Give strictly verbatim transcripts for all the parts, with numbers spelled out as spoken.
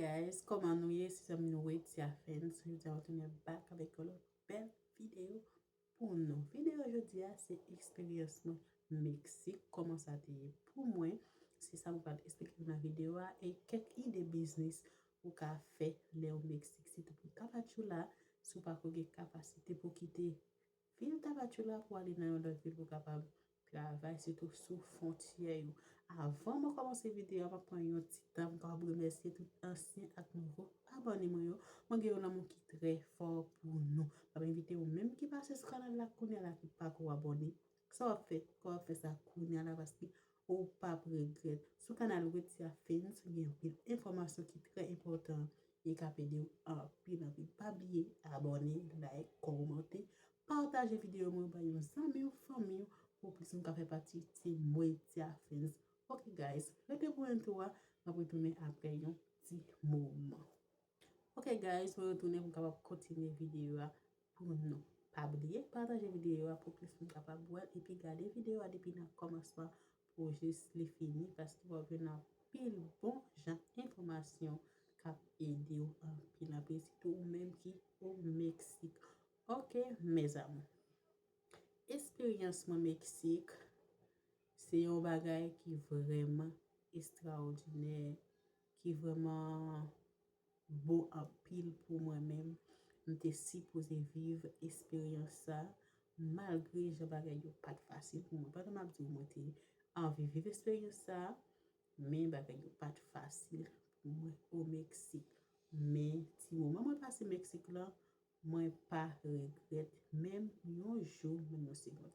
Guys, kòman nou ye? Se zanmi nou Wetia Fans. Jodi a, mwen tounen back avèk yon lòt bèl videyo pou nou. Videyo jodi a, se eksperyans mwen Meksik, kòman sa te ye pou mwen. Se sa mwen pral eksplike nou nan videyo a, e kèk ide biznis ou ka fè lè w Meksik, sitou pou tapatchoula, si w pako gen kapasite pou kite vil tapatchoula pou ale nan yon lòt vil pou kapab travay, sitou sou fwontyè yo. Avan mwen kòmanse videyo a, m ap pran yon ti tan pou m kapab remèsye tout ansyen ak nouvo abòne mwen yo. Mwen gen yon lanmou ki trè fò pou nou. M ap envite ou menm ki pase sou kanal la kounye a la ki pako abòne. Sa w ap fè? Kò w ap fè sa kounye a la paske ou p ap regrèt. Sou kanal Wetia Fans, gen anpil enfòmasyon ki trè enpòtan e k ap ede w anpil, anpil. Pa bliye abòne, like, kòmante, pataje videyo mwen bay yon zanmi w, fanmi w, pou plis moun ka fè pati Team Wetia Fans. Ok, guys, rete pou entwo a, m ap retounen apre yon ti moman. Ok, guys, mwen retounen pou m kapab kontinye videyo a pou nou. Pa bliye pataje videyo a pou plis moun kapab wè l epi gade videyo a depi nan kòmansman pou jis li fini, paske w ap jwenn anpil bon jan enfòmasyon k ap ede w anpil, anpil, sitou ou menm ki o Meksik. Ok, mes amours. Esperyans mwen Meksik, se yon bagay ki vrèman estraòdinè, ki vrèman bon anpil pou mwen menm. M te sipoze viv esperyans sa, malgre jan bagay yo pa t fasil pou mwen. Pandan m ap di w mwen te anvi viv esperyans sa, men bagay yo pa t fasil pou mwen o Meksik. Men ti moman mwen pase Meksik la, mwen pa regrèt menm yon jou, menm yon segonn.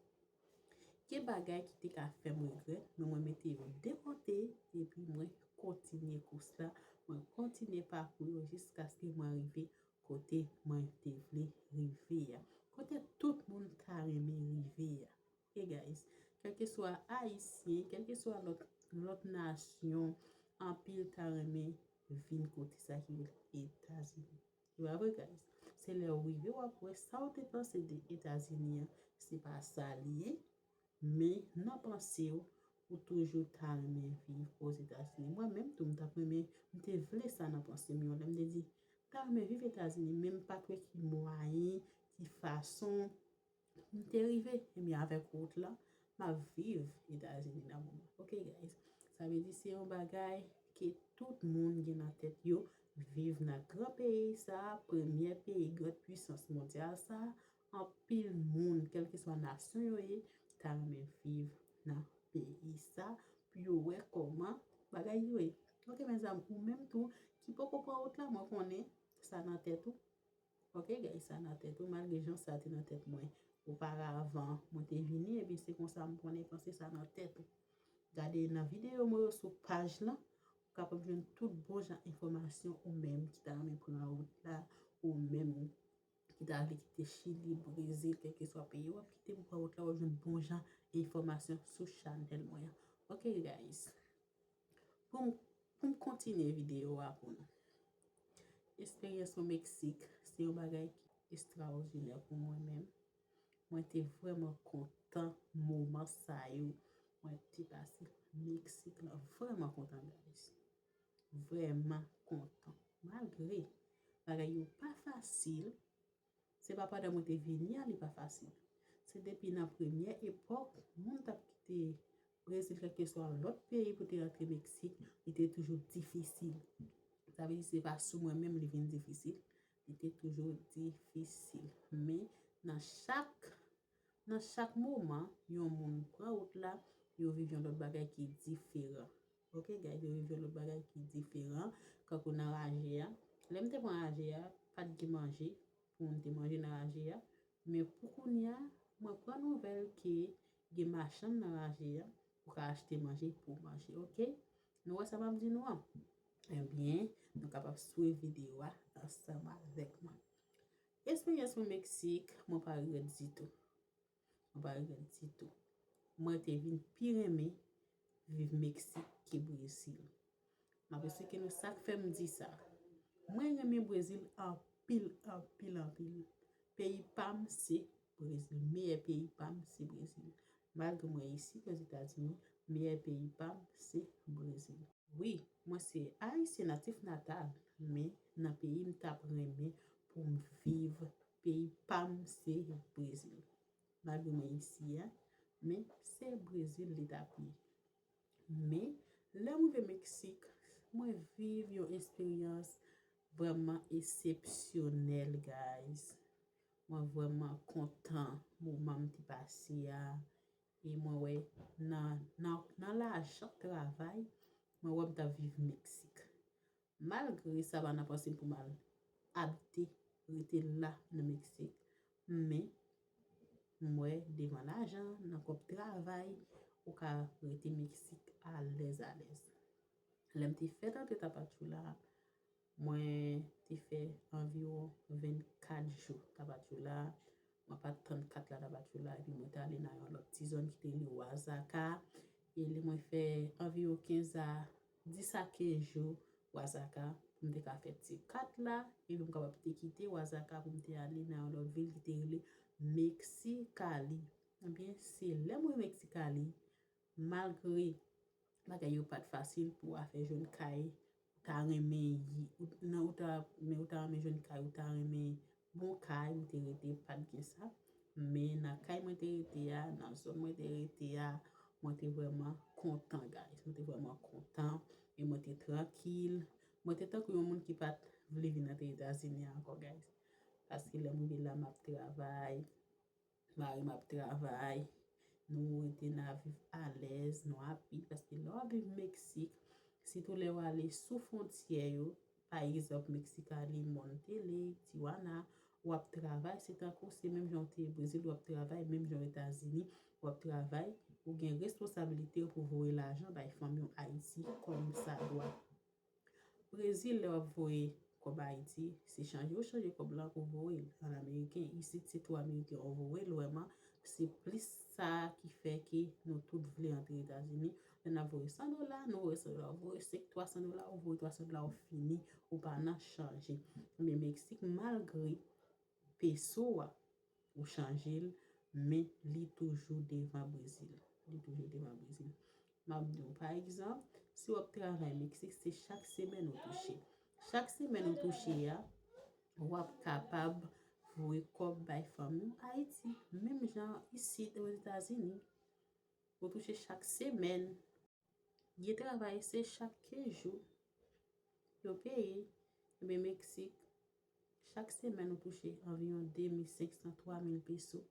Gen bagay ki te ka fè m regrèt, men mwen mete yo de kote, epi mwen kontinye kous la, mwen kontinye pakou yo jiskaske mwen rive kote mwen te vle rive a. Kote tout moun ta renmen rive a. Ok, guys, kèlkeswa Ayisyen, kèlkeswa lòt, lòt nasyon, anpil ta renmen vin kote sa ki rele Etazini. Se pa vre, guys? Se lè w rive, w ap wè sa w te panse de Etazini an, se pa sa li ye. Men nan panse w, ou toujou ta renmen viv Ozetazini. Mwen menm tou, m t ap renmen, m te vle sa nan panse m yon lè. M te di, m ta renmen viv Etazini, men m pa t wè ki mwayen, ki fason m te rive. Ebyen, avèk wout la, m ap viv Etazini nan moman. Ok, guys? Sa vle di se yon bagay ke tout moun gen nan tèt yo, viv nan gran peyi sa, premyè peyi, gran pwisans mondyal sa, anpil moun, kèlkeswa nasyon yo ye, ta renmen viv nan peyi sa, pou yo wè kòman bagay yo ye. Ok, mes amours, ou menm tou, ki poko pran wout la, mwen konnen sa nan tèt ou. Ok, guys, sa nan tèt ou, malgre jan sa te nan tèt mwen. Oparavan, mwen te vini, epi se konsa m konnen panse sa nan tèt ou. Gade nan videyo mwen yo sou paj lan, ou kapab jwenn tout bon jan enfòmasyon ou menm ki ta renmen pran wout la, ou menm ki ta vle kite Chili, Brezil, kèlkeswa peyi w ap kite pou pran wout la, w ap jwenn bon jan enfòmasyon sou chanèl mwen an. Ok, guys. Pou m, pou m kontinye videyo a pou nou. Esperyans mwen Meksik, se yon bagay ki estraòdinè pou mwen menm. Mwen te vrèman kontan moman sa yo. Mwen te pase Meksik lan vrèman kontan, guys. Vrèman kontan. Malgre bagay yo pa fasil, se pa pandan mwen te vini a, li pa fasil. Se depi nan premyè epòk, moun t ap kite Brezil, kèlkeswa lòt peyi pou te rantre Meksik, li te toujou difisil. Sa vle di se pa sou mwen menm li vin difisil, li te toujou difisil. Men nan chak, nan chak moman, yon moun pran wout la, yo viv yon lòt bagay ki diferan. Ok, guys, yo viv yon lòt bagay ki diferan, kankou nan raje a. Lè m te pran raje a, pa t gen manje pou moun te manje nan raje a. Men pou kounye a, mwen pran nouvèl ke gen machann nan raje a, ou ka achte manje pou w manje, ok? Nou wè sa m ap di nou an? Ebyen, nou kapab swiv videyo a ansanm avèk mwen. Esperyans mwen Meksik, mwen pa regrèt ditou. Mwen pa regrèt ditou. Mwen te vin pi renmen viv Meksik ke Brezil. M ap esplike nou sa k fè m di sa. Mwen renmen Brezil anpil, anpil, anpil. Peyi pa m se Brezil. Meyè peyi pa m se Brezil. Malgre mwen isi, Ozetazini, meyè peyi pa m se Brezil. Wi, mwen se Ayisyen natif natal, men nan peyi m t ap renmen pou m viv, peyi pa m se Brezil. Malgre mwen isi a, men se Brezil li t ap ye. Men, lè m rive Meksik, mwen viv yon esperyans vrèman eksepsyonèl, guys. Mwen vrèman kontan moman m te pase a. E mwen wè nan, nan, nan lajan travay, mwen wè m t ap viv Meksik. Malgre sa pa nan panse m pou m al abite, rete la nan Meksik, men m wè devan lajan, nan kòb travay, ou ka rete Meksik alèz alèz. Lè m te fèt antre Tapachula, mwen te fè anviwon vennkat jou Tapachula. Mwen pa t tann kat la Tapachula, epi mwen te ale nan yon lòt ti zòn ki te rele Oaxaca. E lè mwen fè anviwon kenz a dis a kenz jou Oaxaca pou m te ka fè ti kat la, epi m kapab te kite Oaxaca pou m te ale nan yon lòt vil ki te rele Mexicali. Ebyen, se lè mwen Mexicali, malgre bagay yo pa t fasil pou w a fè jwenn kay, ou ta renmen, nan ou ta, men ou ta renmen jwenn kay, ou ta renmen bon kay, ou te rete, pa t gen sa. Men nan kay mwen te rete a, nan zòn mwen te rete a, mwen te vrèman kontan, guys. Mwen te vrèman kontan, e mwen te trankil. Mwen te tankou yon moun ki pa t vle vin antre Etazini ankò, guys. Paske lè m rive la, m ap travay, mari m ap travay, nou rete n a viv alèz, nou api, paske lè w ap viv Meksik, sitou lè w ale sou fwontyè yo, pa egzanp, Mexicali, Monterrey, Tijuana, w ap travay, se tankou se menm jan w te Brezil, w ap travay, menm jan w Etazini, w ap travay, ou gen responsabilite w pou voye lajan bay fanmi w Ayiti kòm sa dwa. Brezil, lè w ap voye kòb Ayiti, se chanje w chanje kòb la pou voye l an ameriken. Isit, se tou ameriken w voye l vrèman. Se plis sa ki fè ke nou tout vle antre Etazini. Lè n ap voye san dola, nou voye san dola. Ou voye senk, twa san dola, ou voye twa san dola, ou fini, ou pa nan chanje. Men Meksik, malgre peso a, ou chanje l, men li toujou devan Brezil. Li toujou devan Brezil. M ap di w, pa egzanp, si w ap travay Meksik, se chak semèn ou touche. Chak semèn ou touche a, w ap kapab voye kòb bay fanmi w Ayiti. Menm jan isit Ozetazini, ou touche chak semèn. Gen travay, se chak kenz jou yo peye. Ebyen, Meksik, chak semèn ou touche anviwon de mil senk san, twa mil peso.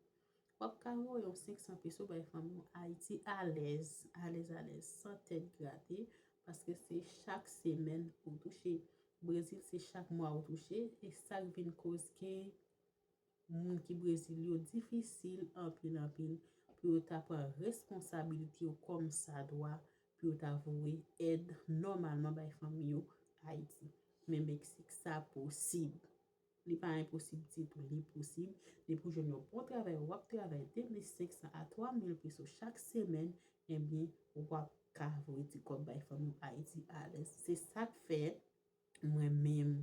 W ap ka voye yon senk san peso bay fanmi w Ayiti alèz, alèz, alèz, san tèt grate, paske se chak semèn ou touche. Brezil, se chak mwa ou touche, e sa k vin koz ke moun ki Brezil yo difisil anpil, anpil pou yo ta pran responsabilite yo kòm sa dwa, pou yo ta voye èd nòmalman bay fanmi yo Ayiti. Men Meksik, sa posib. Li pa enposib ditou, li posib. Depi w jwenn yon bon travay, w ap travay de mil senk san a twa mil peso chak semèn, ebyen, w ap ka voye ti kòb bay fanmi w Ayiti alèz. Se sa k fè mwen menm,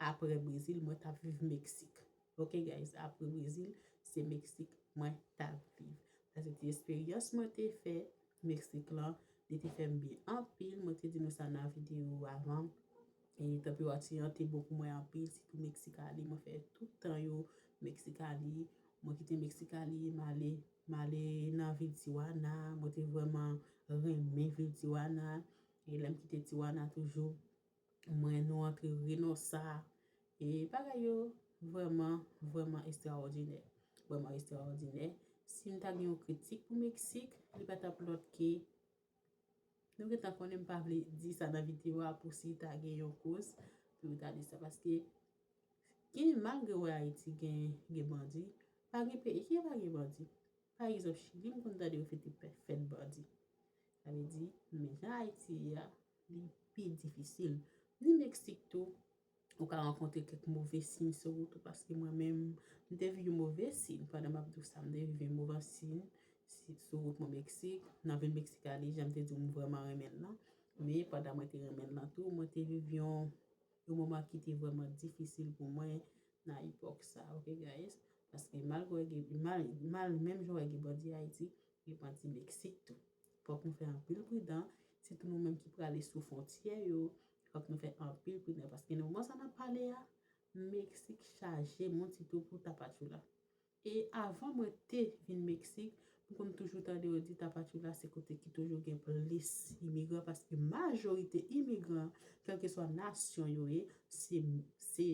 apre Brezil, mwen t ap viv Meksik. Ok, guys, apre Brezil, se Meksik mwen t ap viv. Sa se ti esperyans mwen te fè Meksik lan, li te fè m byen anpil. Mwen te di nou sa nan videyo avan. E tanperati an te bon pou mwen anpil, sitou Mexicali. Mwen fè tout tan yo Mexicali. Mwen kite Mexicali, m ale, m ale nan vil Tijuana. Mwen te vrèman renmen vil Tijuana. E lè m kite Tijuana toujou, mwen, nou antre Reynosa. E bagay yo vrèman, vrèman estrawòdinè. Vrèman estrawòdinè. Si m ta gen yon kritik pou Meksik, li pa t ap lòt ke, nou gentan konnen m pa vle di sa nan videyo a pou si ta gen yon koz pou yo ta di sa. Paske gen, malgre w wè Ayiti gen, gen bandi, pa gen peyi ki pa gen bandi. Pa egzanp, Chili, m konn tande yo fete pè-, fèt bandi. Sa vle di, men jan Ayiti ye a, li pi difisil. Ni Meksik tou, ou ka rankontre kèk move siy sou wout ou, paske mwen menm, m te viv yon move siy, pandan m ap di w sa, m te viv yon move siy si-, sou wout mwen Meksik, nan vil Mexicali, jan m te di w, m vrèman renmen l lan. Men pandan mwen te renmen l lan tou, mwen te viv yon, yon moman ki te vrèman difisil pou mwen nan epòk sa, ok, guys? Paske malgre gen, mal, mal, menm jan w wè gen bandi Ayiti, gen bandi Meksik tou. Fòk nou fè anpil pridan. sitou nou menm ki prale sou fwontyè yo, fòk nou fè anpil pridans, paske nan moman sa n ap pale a, Meksik chaje moun sitou pou tapatchoula. E avan mwen te vin Meksik, m konn toujou tande yo di tapatchoula se kote ki toujou gen plis imigran, paske majorite imigran, kèlkeswa nasyon yo ye, se, se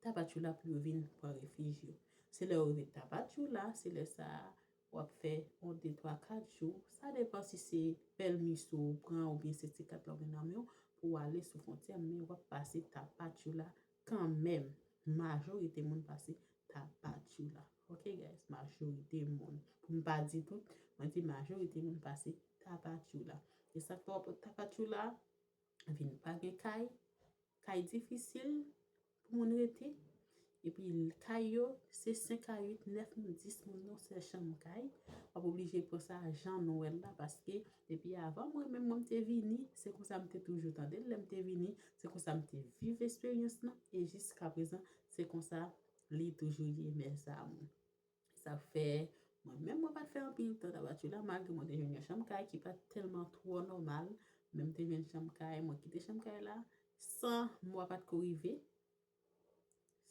tapatchoula pou yo vin pran refij yo. Se lè yo rive tapatchoula, se lè sa a w ap fè yon de, twa, kat jou. Sa depann si se pèmiso ou pran oubyen se ti kat la w gen nan men w pou w ale sou fwontyè, men w ap pase tapatchoula kanmenm. Majorite moun pase tapatchoula. Ok, guys, majorite moun. Pou m pa di tout, mwen di majorite moun pase tapatchoula. E sa k fè w ap tapatchoula, vin pa gen kay, kay difisil pou moun rete. Epi kay yo, se senk a uit, nèf moun, dis moun nan sèl chanm kay. W ap oblije pran sa jan nou wè l la, paske depi avan mwen menm mwen te vini, se konsa m te toujou tande l lè m te vini, se konsa m te viv esperyans lan, e jiska prezan, se konsa li toujou ye, mèzami. Sa fè, mwen menm mwen pa t fè anpil tan tapatchoula, malgre mwen te jwenn yon chanm kay ki pa t tèlman twò nòmal, men m te jwenn chanm kay, mwen kite chanm kay la, san mwa pa t ko rive,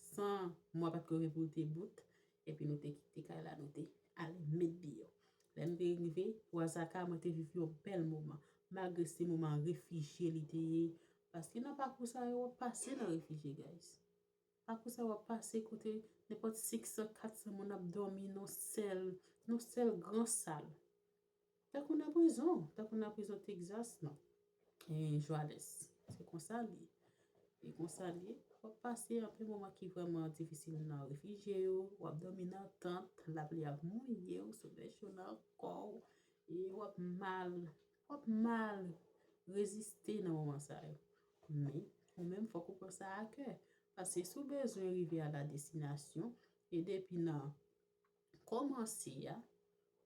san mwa pa t ko rive pou l te bout, epi nou te kite kay la, nou te ale met deyò. Lè nou te rive, Oaxaca, mwen te viv yon bèl moman, malgre se moman refijye li te ye, paske nan pakou sa yo, w ap pase nan refijye, guys. Pakou sa w ap pase kote nenpòt senk san, kat san moun ap dòmi nan sèl, nan sèl gran sal. Tankou nan prizon, tankou nan prizon Texas, non. E Juárez. Se konsa li ye. E konsa li ye. W ap pase anpil moman ki vrèman difisil nan refijye yo. W ap dòmi nan tant, lapli ap mouye w, solèy cho nan kò w. E w ap mal, w ap mal reziste nan moman sa yo. Men, ou menm fòk ou pran sa a kè. Paske si w bezwen rive a la destinasyon, e depi nan kòmanse a,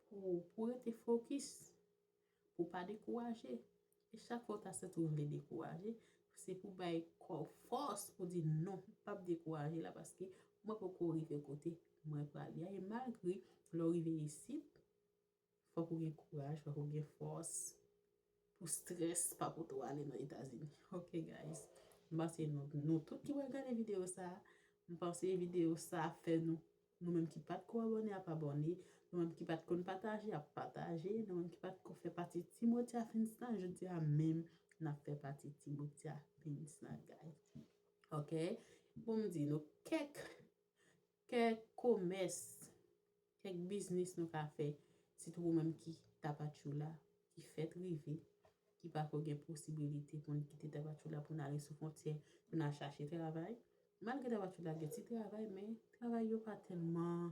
pou, pou rete fokis, pou pa dekouraje. E chak fwa w ta santi w vle dekouraje, se pou bay kò w fòs pou di non, m p ap dekouraje la, paske mwen poko rive kote mwen prale a. E malgre lè w rive isit, fòk ou gen kouraj, fòk ou gen fòs pou strès pa pote w ale nan Etazini. Ok, guys. M panse nou, nou tout ki pral gade videyo sa, m panse videyo sa ap fè nou, nou menm ki pa t ko abòne, ap abòne, nou menm ki pa t konn pataje, ap pataje, nou menm ki pa t ko fè pati Team Rotia Fans lan, jodi a menm, n ap fè pati Team Rotia Fans lan, guys. Ok? Bon, m di nou kèk, kèk komès, kèk biznis nou ka fè, sitou ou menm ki tapatchoula, ki fèt rive, ki pa ko gen posibilite pou n kite tapatchoula pou n ale sou fwontyè, pou n al chache travay. Malgre tapatchoula gen ti travay, men travay yo pa tèlman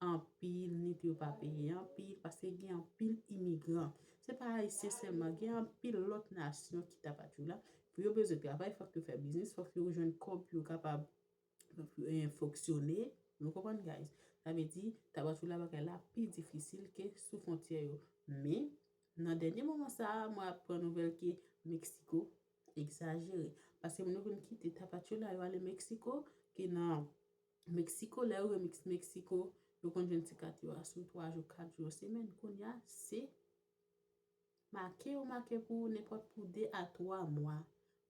anpil, ni tou yo pa peye anpil, paske gen anpil imigran. Se pa ayisyen sèlman, gen anpil lòt nasyon ki tapatchoula. Pou yo bezwen travay, fòk yo fè biznis, fòk yo jwenn kòb pou yo kapab, eh, fonksyone. Nou konprann, guys? Sa vle di, tapatchoula bagay la pi difisil ke sou fwontyè yo. Men, nan dènye moman sa a, mwen aprann nouvèl ke Meksiko egzajere. Paske moun yo konn kite tapatchoula, yo ale Meksiko, ke nan Meksiko, lè yo gen Mex-, Meksiko, yo konn jwenn ti kat yo a sou twa jou, kat jou, semèn. Kounye a, se make yo make pou ou nenpòt pou de a twa mwa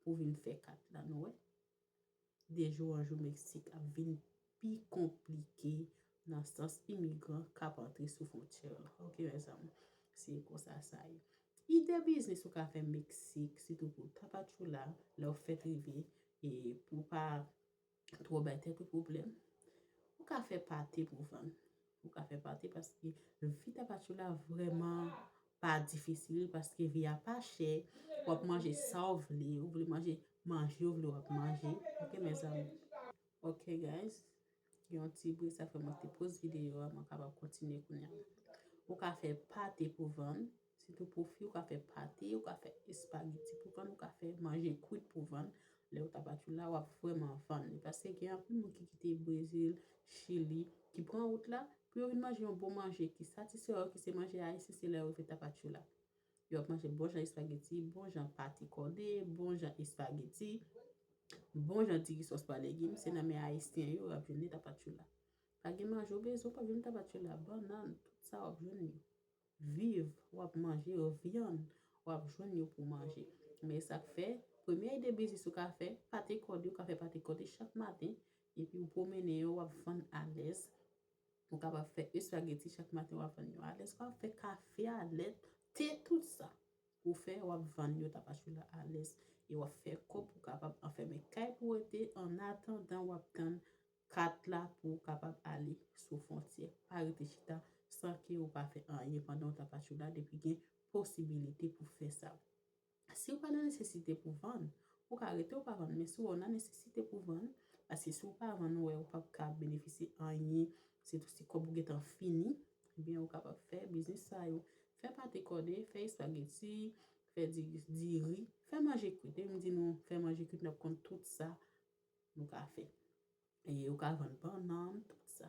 pou vin fè kat la, nou wè. De jou an jou, Meksik ap vin pi konplike nan sans imigran k ap antre sou fwontyè la. Ok, mezanmi, se konsa sa ye. Ide biznis ou ka fè Meksik, sitou pou tapatchoula, lè w fèt rive, e pou pa twò bay tèt ou pwoblèm. Ou ka fè pate pou vann. Ou ka fè pate paske vi tapatchoula vrèman pa difisil, paske vi a pa chè. W ap manje sa w vle. Ou vle manje, manje w vle, w ap manje. Ok, mezanmi. Ok, guys. Gen yon ti bri, sa fè mwen te poze videyo a, mwen kapab kontinye kounye a. Ou ka fè pate pou vann. Sitou pou fi, ou ka fè pate, ou ka fè espageti pou vann, ou ka fè manje kwit pou vann. Lè ou tapatchoula, w ap vrèman vann li. Paske gen anpil moun ki kite Brezil, Chili, ki pran wout la, pou yo vin manje yon bon manje ki satisfè yo, ki se manje ayisyen, se lè yo rive tapatchoula. Yo ap manje bon jan espageti, bon jan pate kòde, bon jan espageti, bon jan diri sòs pa legim, se nan men ayisyen yo, w ap jwenn li tapatchoula. Pa gen manje w bezwen, w p ap jwenn tapatchoula, bannann, tout sa w ap jwenn li. Viv, w ap manje yo, vyann, w ap jwenn yo pou manje. Men sa k fè, premye ide biznis ou ka fè, pate kòde, ou ka fè pate kòde chak maten, epi ou pwomennen yo, w ap vann alèz. Ou kapab fè espageti chak maten, w ap vann yo alèz. Ou kapab fè kafe, alèz, te, tout sa. Ou fè, w ap vann yo tapachula alèz. E w ap fè kòb pou w kapab anfèmen kay pou w rete, an atandan w ap tann kat la pou w kapab ale sou fwontyè. Pa rete chita san ke ou pa fè anyen pandan w tapachula depi gen posibilite pou fè sa. Si w pa nan nesesite pou vann, ou ka rete ou pa vann, men si w nan nesesite pou vann, paske si w pa vann, ou wè ou p ap ka benefisye anyen, sitou si kòb ou gentan fini, ebyen ou kapab fè biznis sa yo. Fè pate kòde, fè espageti, fè di- diri, fè manje kwit. Depi m di nou fè manje kwit, n ap konn tout sa nou ka fè. E ou ka vann bannann, tout sa.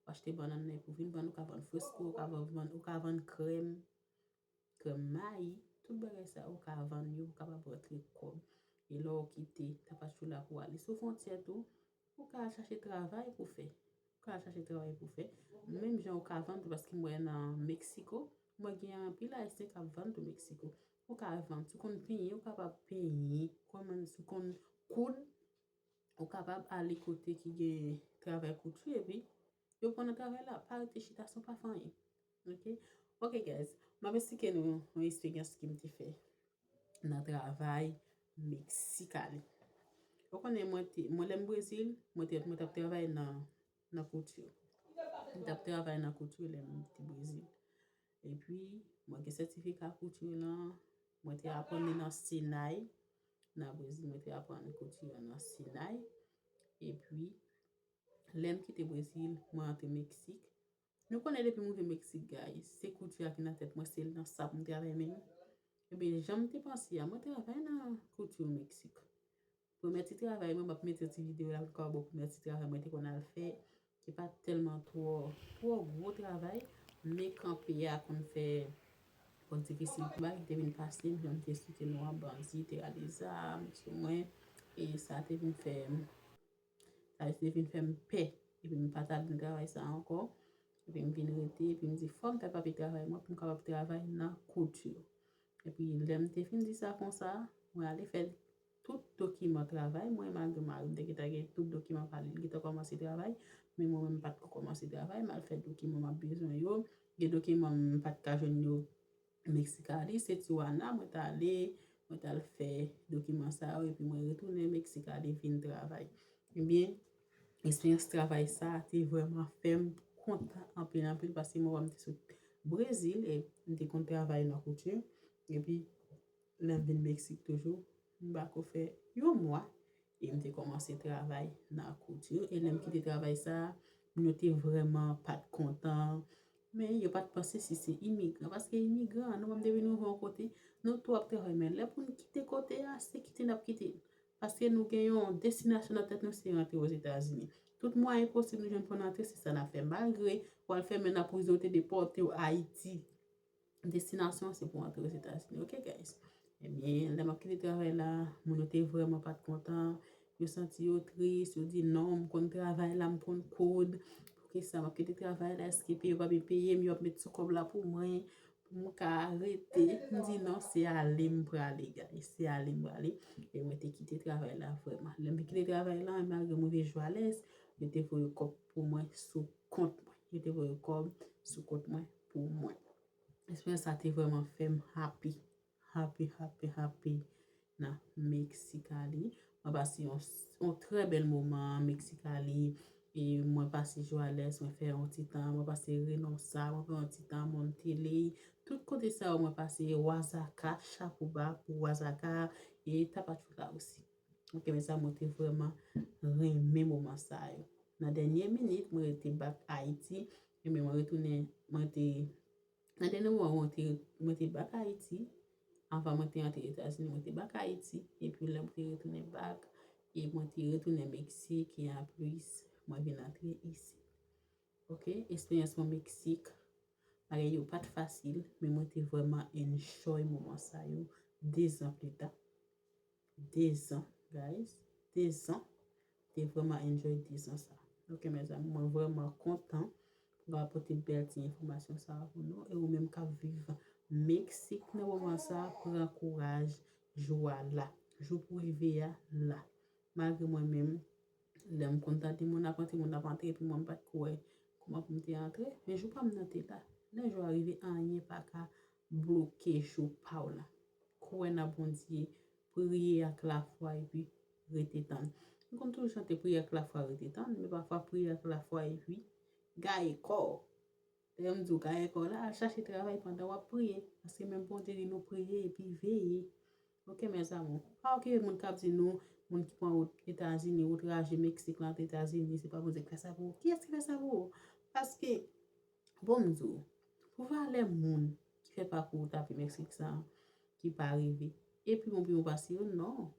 Ou achte bannann nan epi ou vin vann, ou ka vann fresko, ou ka vann, ou ka vann krèm, krèm mayi, tout bagay sa ou ka vann yo, ou kapab rantre kòb. E lè w kite tapachula pou w ale sou fwontyè tou, ou ka al chache travay pou fè. Ou ka al chache travay pou fè. Menm jan ou ka vann tou, paske m wè nan Meksiko, mwen gen anpil Ayisyen k ap vann tou Meksiko. Ou ka vann, si w konn penyen, ou kapab penyen, kòman, si w konn koud, ou kapab ale kote ki gen travay kouti epi yo pran nan travay la, pa rete chita san w pa fè anyen. Ok? Ok, guys. M ap esplike nou yon eksperyans ke m te fè nan travay Meksikali. Ou konnen mwen te, mwen lè m Brezil, mwen te, mwen t ap travay nan, nan kouti. Mwen t ap travay nan kouti lè m te Brezil. Epi, mwen gen sètifika kouti lan, mwen te aprann li nan Senay, nan Brezil, mwen te aprann kouti an nan Senay. Epi, lè m kite Brezil, mwen antre Meksik. Nou konnen depi m rive Meksik, guys, se kouti a ki nan tèt mwen, se nan sa pou m travay menm. Ebyen, jan m te panse a, mwen travay nan kouti Meksik. Premye ti travay mwen, m ap mete ti videyo la pou n ka wè premye ti travay mwen te konn al fè. Li pa t tèlman twò, twò gwo travay, men kanpe a konn fè, konn difisil pou bagay ki te vin pase m, jan m te esplike nou an, bandi te rale zam sou mwen, e sa te vin fè m, sa te vin fè m pè, epi m pa t al vin travay sa ankò, epi m vin rete, epi m di fò m fè papye travay mwen pou m kapab travay nan kouti. Epi lè m te fin di sa konsa, mwen ale fè tout dokiman travay mwen, malgre mari m te gentan gen tout dokiman pa li, li gentan kòmanse travay, men mwen menm m pa t ko kòmanse travay, m al fè dokiman m ap bezwen yo, gen dokiman m pa t ka jwenn yo Meksikali, se Tijuana mwen t ale, mwen t al fè dokiman sa yo, epi mwen retounen Meksikali vin travay. Ebyen, eksperyans travay sa a te vrèman fè m kontan anpil, anpil, paske mwen wè m te sot Brezil, e m te konn travay nan kouti, epi lè m vin Meksik toujou, m pa ko fè yon mwa, e m te kòmanse travay nan kouti. E lè m kite travay sa a, moun yo te vrèman pa t kontan, men yo pa t panse si se imigran, paske imigran, nou menm depi nou rive yon kote, nou tou ap travay, men lè pou n kite kote a, se kite n ap kite. Paske nou gen yon destinasyon nan tèt nou, se rantre Ozetazini. Tout mwayen posib nou jwenn pou n antre, se sa n ap fè. Malgre w al fèmen nan prizon, yo te depòte w Ayiti. Destinasyon an se pou antre Ozetazini, ok, guys? Ebyen, lè m ap kite travay la, moun yo te vrèman pa t kontan. Yo santi yo tris, yo di, "Non, m konn travay la, m konn koud. Poukisa m ap kite travay la? Èske yo p ap peye m? Yo ap met sou kòb la pou mwen, pou m ka rete?" M di, "Non, se ale m prale, guys. Se ale m prale." E mwen te kite travay la vrèman. Lè m te kite travay la, malgre m rive Juárez, yo te voye kòb pou mwen sou kont mwen. Yo te voye kòb sou kont mwen pou mwen. Eksperyans sa te vrèman fè m happy, happy, happy, happy nan Meksikali. Mwen pase yon, yon trè bèl moman Meksikali. E mwen pase Juárez, mwen fè yon ti tan, mwen pase Reynosa, mwen fè yon ti tan Monterrey. Tout kote sa yo mwen pase, Oaxaca, chapo ba pou Oaxaca, e Tapachula osi. Ok, mezanmi, mwen te vrèman renmen moman sa yo. Nan dènye minit, mwen rete back Ayiti, ebyen mwen retounen, mwen te, nan dènye moman, mwen te, mwen te back Ayiti. Anvan mwen te antre Etazini, mwen te back Ayiti, epi lè mwen te retounen back, e mwen te retounen Meksik, e anplis, mwen vin antre isi. Ok, eksperyans mwen Meksik, bagay yo pa t fasil, men mwen te vrèman enjoy moman sa yo, dezan pli ta. Dezan, guys. Dezan. Te vrèman enjoy dezan sa. Ok, mezanmi, mwen vrèman kontan pou kapab pote bèl ti enfòmasyon sa a pou nou. E ou menm k ap viv Meksik nan moman sa, pran kouraj, jou a la. Jou pou rive a la. Malgre mwen menm, lè m konn tande moun ap antre, moun ap antre, epi mwen m pa t kwè kòman pou m te antre. Men jou pa m nan te la. Lè jou a rive, anyen pa ka bloke jou pa w la. Kwè nan Bondye, priye ak lafwa epi rete tann. M konn toujou chante priye ak lafwa, rete tann, men pafwa priye ak lafwa epi gaye kò w. Lè m di w gaye kò w la, al chache travay pandan w ap priye. Paske menm Bondye di nou priye epi veye. Ok, mes amours. Pa okipe moun k ap di nou, moun ki pran wout Etazini, wout raje Meksik la antre Etazini, se pa Bondye ki fè sa pou ou. Kiyès ki fè sa pou ou? Paske, bon, m di w, pou valè moun ki fè pakou wout raje Meksik sa, ki pa rive, e pi bon, pi bon pase yo, non.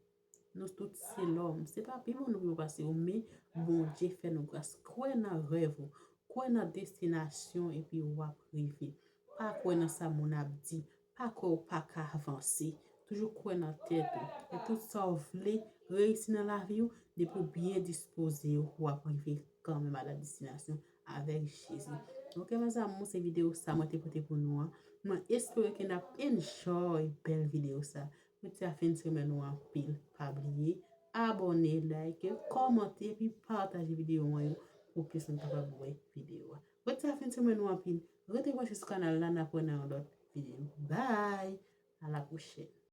Nou tout se lòm. Se pa pi bon nou pi bon pase yo, men Bondye fè nou gras. Kwè nan rèv ou. Kwè nan destinasyon epi w ap rive. Pa kwè nan sa moun ap di. Pa kwè w pa ka avanse. Toujou kwè nan tèt ou. E tout sa w vle reyisi nan lavi w, depi w byen dispoze w, w ap rive kanmenm a la destinasyon avèk Jezi. Ok, mes amours, se videyo sa mwen te pote pou nou an. Mwen espere ke n ap enjoy bèl videyo sa. Mwen te a fin semèn ou anpil. Pa bliye abòne, like, kòmante, epi pataje videyo mwen yo pou plis moun kapab wè videyo a. Mwen te a fin semèn ou anpil. Rete branche sou kanal la, n ap wè nan yon lòt videyo. Bye! A la pwochèn.